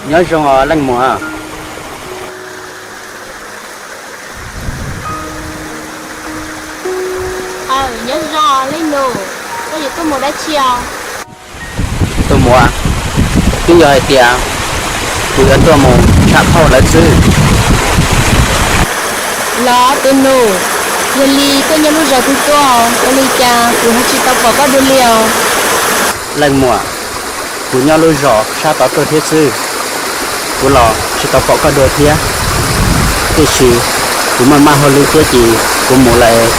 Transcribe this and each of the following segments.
Nyob zoo os leej muam. Aw, nyob zoo leej nus, koj yuav tuaj mus dab tsi os? Tus muam, twb yog hais tias kuv yuav tuaj mus tshaj phauj lawv xwb. Los tus nus, yog li koj nyob lub zos twg tuaj, ua li cas kuv ho tsis tau pom koj dua li os? Leej muam, kuv nyob lub zos sab tod tuaj thiab xwb, kuv los tsis tau pom koj dua thiab. Tiam sis kuv maj maj hauj lwm thiab ces kuv mus lawm,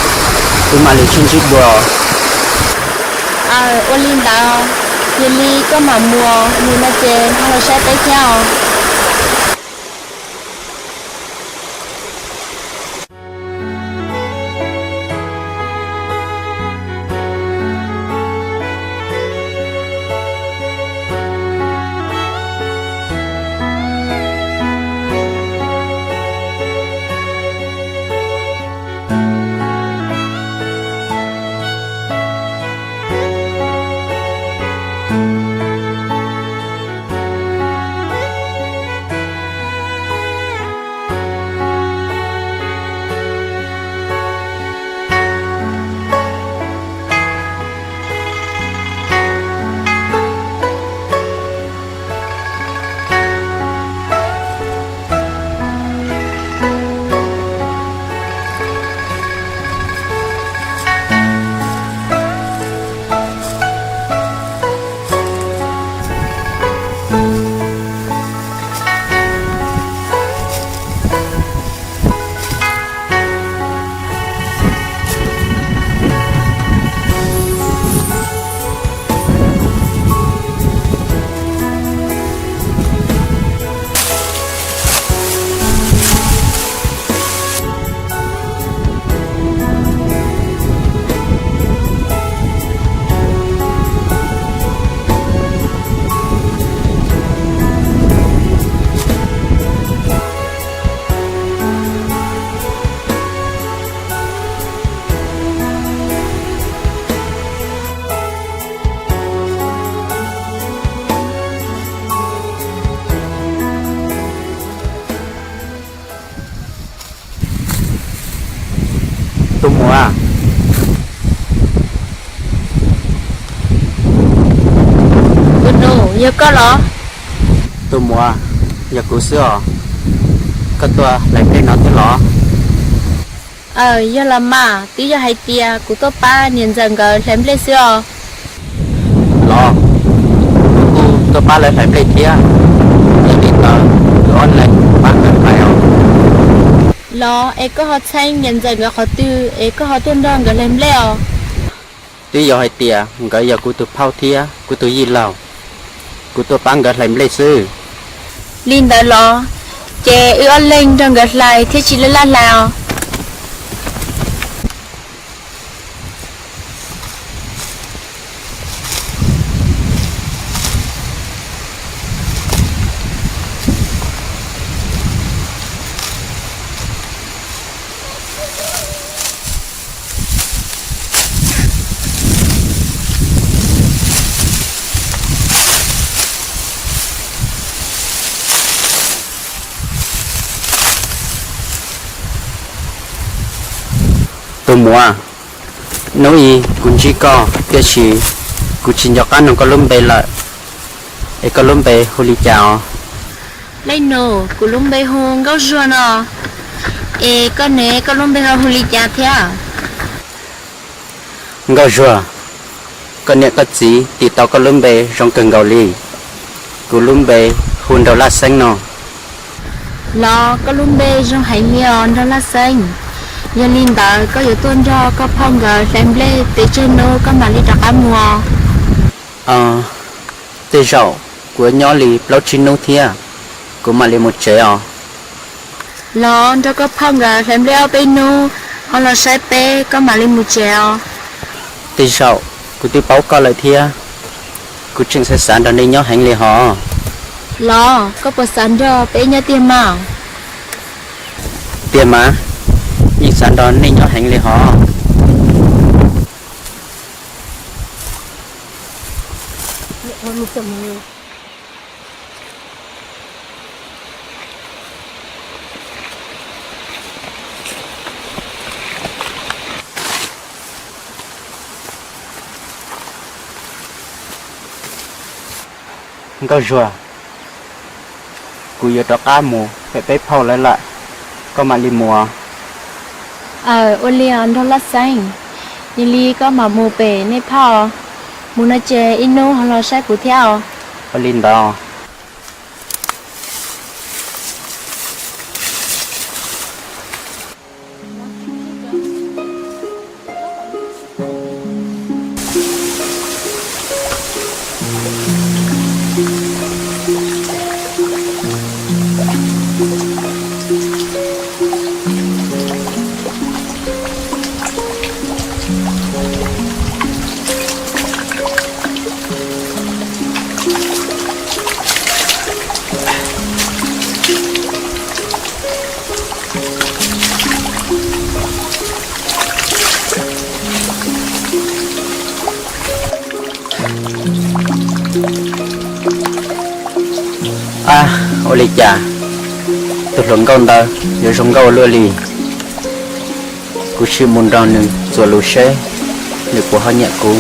wb mam li sib ntsib dua. Aw, ua li ntawd, yog li koj mam mus, mus no ces ho los saib peb thiab os. Tus muam. Tus nus, yog koj los? Tus muam, yog kuv xwb os. Koj tuaj hlais nplej no thiab los? Aw, yog los mas, twb yog hais tias kuv tuaj pab niam ntxawm nkawd hlais nplej xwb os. Los, kuv kuj tuaj pab lawv hlais nplej thiab, yog li ntawd wb ob leeg pab nkawd hlais os. Los es koj ho txheeb niam ntxawm nkawd qhov twg es koj ho tuaj nrog nkawd hlais nplej os? Twb yog hais tias nkawd yog kuv tus phauj thiab kuv tus yij laug, kuv tuaj pab nkawd hlais nplej xwb. Li ntawd los, ces wb ob leeg nrog nkawd hlais thiab tsis laj laj hlais os. Tus muam, hnub i kuv ntsib koj tiam sis kuv tsis nco qab nug koj lub npe lawm, es koj lub npe hu li cas os? Leej nus, kuv lub npe hu Nkauj Zuag no. Es koj ne, koj lub npe ho hu li cas thiab? Nkauj Zuag, koj niam koj txiv tis tau koj lub npe zoo kawg nkaus li. Kuv lub npe hu Nraug Laj Xeeb no. Los koj lub npe zoo heev li os Nraug Laj Xeeb. Yog li ntawd koj yuav tuaj nrog koj phauj nkawd hlais nplej pes tsawg hnub koj mam li rov qab mus? Tej zaum kuv nyob li plaub tsib hnub thiab, kuv mam li mus tsev os. Los nrog koj phauj nkawd hlais nplej ob peb hnub, ho los saib peb koj mam li mus tsev os. Tej zaum kuv twb paub koj lawm thiab, kuv tseem xav xav nrog nej nyob heev li hos. Los koj puas xav nrog peb nyob tiag mas? Tiag mas, yeej xav nrog nej nyob heev li hos. Nkauj Zuag, kuv yuav rov qab mus pem peb phauj lawv lawm, koj mam li mus. Aw, ua li os nraug Laj Xeeb, yog li koj mam mus pem nej phauj, mus no ces ib hnub ho los saib kuv thiab os. Ua li ntawd. Ab, ua li cas tus hluas nkauj ntawd yuav zoo nkauj ua luaj li? Kuv sim mus nrog nws txuas lus seb nws puas ho nyiam kuv.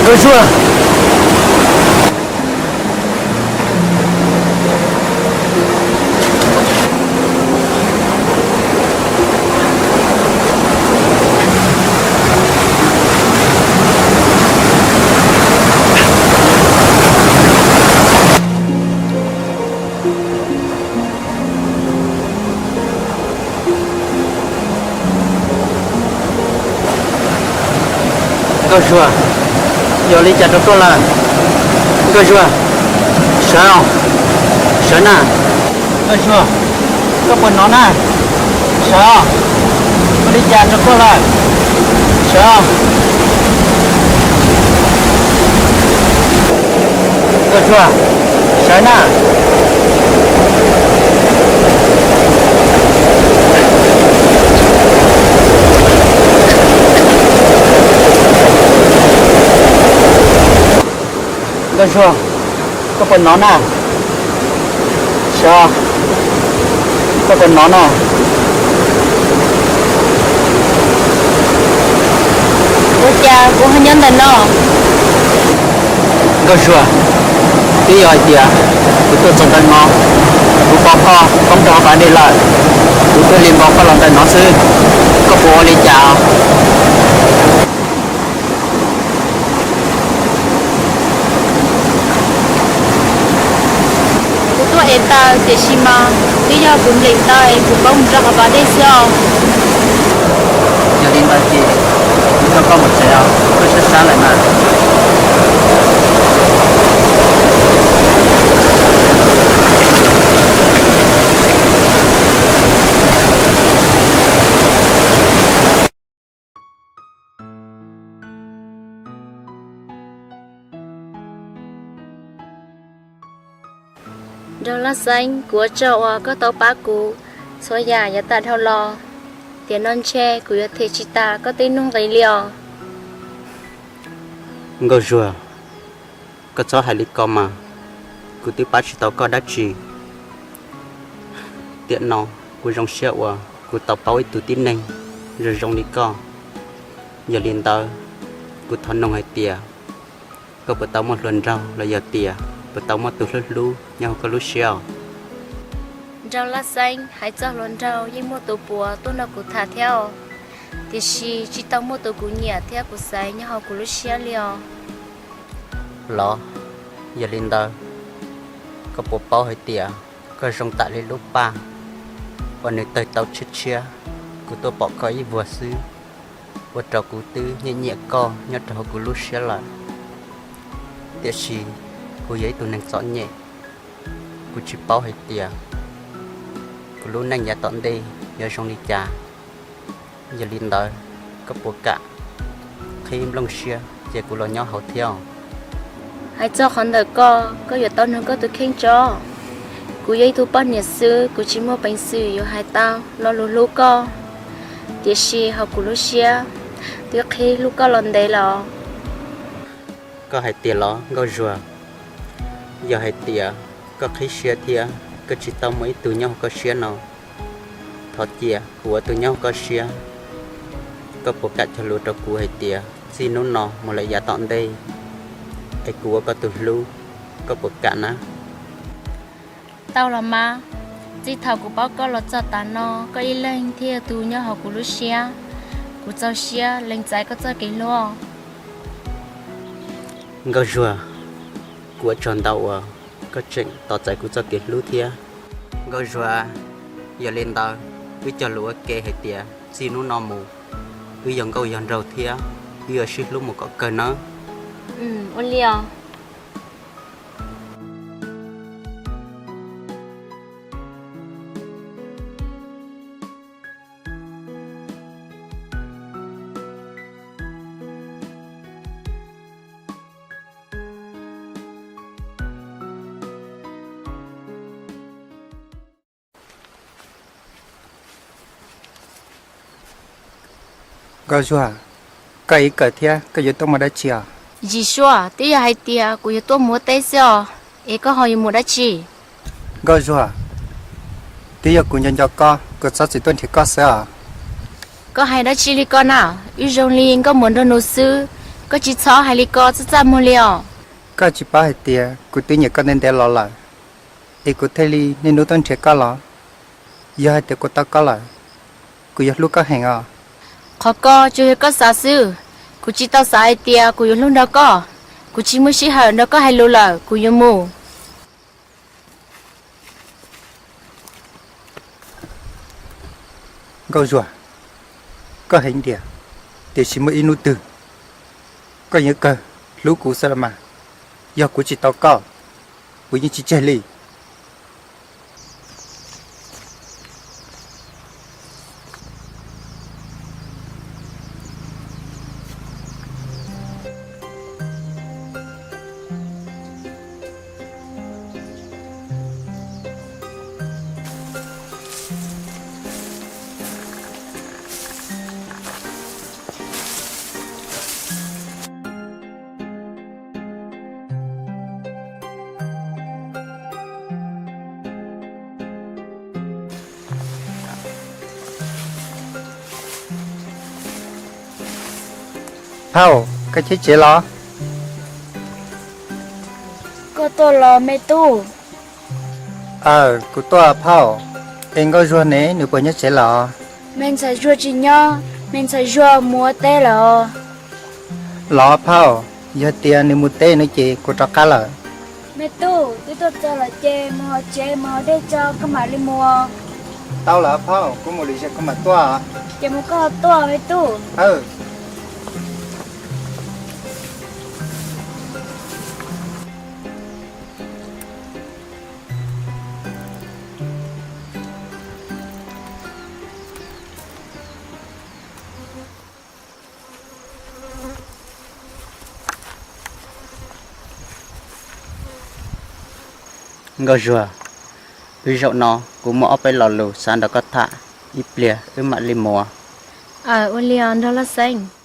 Nkauj Zuag. Nkauj Zuag, yog li cas rau koj lawm? Nkauj Zuag, sawv os, sawv na. Nkauj Zuag, koj puas hnov na? Sawv os, ua li cas rau koj lawm? Sawv os. Nkauj Zuag, sawv na. Nkauj Zuag, koj puas hnov na? Sawv, koj puas hnov na? Ua cas kuv ho nyob ntawm no? Nkauj Zuag, twb yog hais tias kuv tuaj txog ntawm no, kuv pom koj poob rau hauv pas dej lawm, kuv thiaj li nqa koj los ntawm no xwb. Koj puas ua li cas? Kuv tuaj ev taw tiam sis mas twb yog kuv nplees taw es kuv poob mus rau hauv pas dej xwb os. Yog li ntawd ces kuv coj koj mus tsev os, koj sab sab lawm mas. Nraug Laj Xeeb, kuv ua tsaug uas koj tau pab kuv txhua yam yav tas dhau los. Tiam no ntshe kuv yuav them tsis tas koj tej nuj nqis li os. Nkauj Zuag, koj txhob hais li ko mas, kuv twb pab tsis tau koj dab tsi. Tiam no kuv zoo siab uas kuv tau paub ib tug tib neeg zoo zoo li koj. Yog li ntawd, kuv thov noog hais tias koj puas tau muaj hluas nraug los yog tias puas tau muaj tus hlub hlub nyob hauv koj lub siab os? Nraug Laj Xeeb, hais txog hluas nraug yeej muaj tus puas tuaj nrog kuv tham thiab os, tiam sis tsis tau muaj tus kuv nyiam thiab kuv xaiv nyob hauv kuv lub siab li os. Los, yog li ntawd, koj puas paub hais tias koj zoo tam li lub paj uas nws tawg tau tshiab tshiab, kuv tuaj pom koj ib vuag xwb, ua rau kuv twb nyiam nyiam koj nyob rau hauv kuv lub siab lawm. Tiam sis kuv yog ib tug neeg txom nyem, kuv tsis paub hais tias kuv lub neej yav tom ntej yuav zoo li cas. Yog li ntawd, koj puas kam qhib nplooj siab cia kuv los nyob hauv thiab? Hais txog qhov ntawm koj, koj yuav tau nrog koj tus kheej tso. Kuv yog ib tug poj niam xwb, kuv tsis muaj peev xwm yuav hais tau lo lus hlub koj. Tiam sis hauv kuv lub siab twb qhib hlub koj los ntev lawm. Koj hais tias los Nkauj Zuag, yog hais tias koj qhib siab thiab koj tsis tau muaj ib tug nyob hauv koj siab no, thov cia kuv ua tus nyob hauv koj siab. Koj puas kam cog lus rau kuv hais tias txij hnub no mus lawm yav tom ntej, es kuv ua koj tus hlub, koj puas kam na? Tau los mas, txij thaum kuv paub koj los txog tav no, koj ib leeg thiaj yog tus nyob hauv kuv lub siab. Kuv txaus siab lees txais koj txoj kev hlub. Nkauj Zuag, kuv ua tsaug ntau uas koj tseem tos txais kuv txoj kev hlub thiab. Nkauj Zuag, yog li ntawd, wb cog lus ua ke hais tias txij hnub no mus, wb yog nkauj yog nraug thiab wb yuav sib hlub mus kom kawg nawb. Ua li os. Nkauj Zuag, koj ib kawm thiab koj yuav tuaj muaj dab tsi os? Yim Suab, twb yog hais tias kuv yuav tuaj mus ua teb xwb os, es koj ho yuav mus dab tsi? Nkauj Zuag, twb yog kuv nco nco koj, kuv txhob txwm tuaj nrhiav koj xwb os. Koj hais dab tsi li ko na? Wb zoo li nkauj muam nraug nus xwb, koj tsis txhob hais li ko txaj txaj muag li os. Koj tsis paub hais tias kuv twb nyiam koj ntev ntev los lawm, es kuv thiaj li niaj hnub tuaj nrhiav koj los. Yog hais tias kuv tau koj lawm, kuv yuav hlub koj heev os. Qhov ko tsuas yog koj xav xwb, kuv tsis tau xav hais tias kuv yuav hlub nrog koj. Kuv tsis muaj sij hawm nrog koj hais lus lawm, kuv yuav mus. Nkauj Zuag, koj heev tiag, tiam sis muaj ib hnub twg koj yeej kawg hlub kuv xwb los mas. Yog kuv tsis tau koj, kuv yeej tsis tseg li. Phauj, koj cheb tsev los? Koj tuaj los me tub? Aw, kuv tuaj phauj. Es Nkauj Zuag ne, nws puas nyob tsev los? Me ntxhais Zuag tsis nyob, me ntxhais Zuag mus ua teb lawm. Los phauj, yog tias nws mus teb no ces kuv rov qab lawm. Me tub, twb tuaj txog lawm ces mus hauv tsev mus hau dej tso koj mam li mus. Tau lawm phauj, kuv mus lwm zaus kuv mam tuaj. Ces mus koj ho tuaj me tub. Nkauj Zuag, wb zaum no kuv muaj ob peb lo lus xav nrog koj tham, ib pliag wb mam li mus. Aw, ua li os nraug Laj Xeeb.